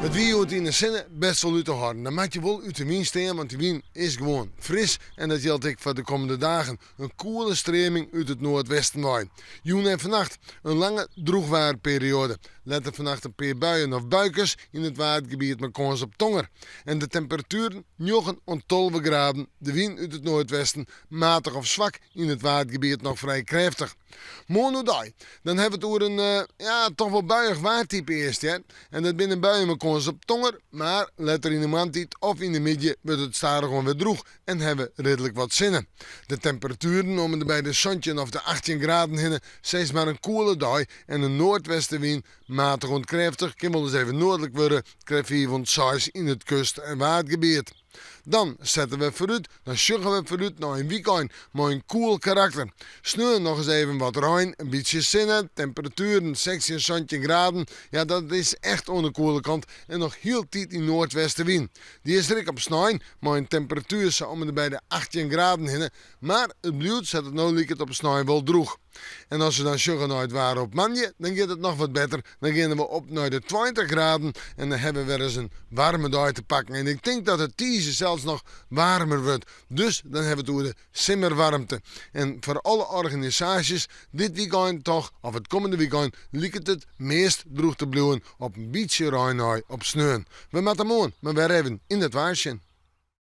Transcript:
It wie hjoed yn de sinne bêst wol út te hâlden. Dan moat je wol út de wyn stean, want dy wyn is gewoan fris en dat jildt ek foar de kommende dagen. In koele streaming út it noardwesten wei. Jûn en fannacht in lange drûchwaarperioade. Letter fannacht in pear buien of buikes yn it Waadgebiet mei kâns op tonger. En de temperatueren njoggen oant 12 graden. De wyn út it noardwesten matich of swak, yn it Waadgebiet noch frij krêftich. Moarn oerdei, dan hawwe we it oer in, ja, toch wol buiïch waartype earst hear. En dat binne buien mei kâns op tonger, mar letter yn de moarntiid of yn de middei wurdt it stadichoan wer drûch en hawwe we ridlik wat sinne. De temperatueren om en by de 17 of de 18 graden hinne, sis mar in koele dei en in noardwestewyn, matich oant krêftich, kin wolris even noardlik wurde, krêft 5 oant 6 yn it kust en Waadgebiet. Dan sette we foarút, dan sjogge we foarút nei in wykein mei in koel karakter. Sneon noch ris even wat rein, in bytsje sinne, temperatueren 16, 17 graden. Ja, dat is echt oan de koele kant en noch hieltyd dy noardwestewyn. Dy is der ek op snein mei in temperatuer sa om en by de 18 graden hinne, mar it bliuwt sa't it no liket op snein wol drûch. En as we dan sjogge nei it waar op moandei, dan giet it noch wat better. Dan geane we op nei de 20 graden en dan hawwe we wer ris in waarme dei te pakken. En ik tink dat it tiisdei sels noch waarmer wurdt. Dus dan hawwe we it oer de simmerwaarmte. En foar alle organisaasjes, dit wykein toch, of it kommende wykein, liket it meast drûch te bliuwen op in bytsje rein nei op sneon. We moatte moarn mar wer even yn it waar sjen.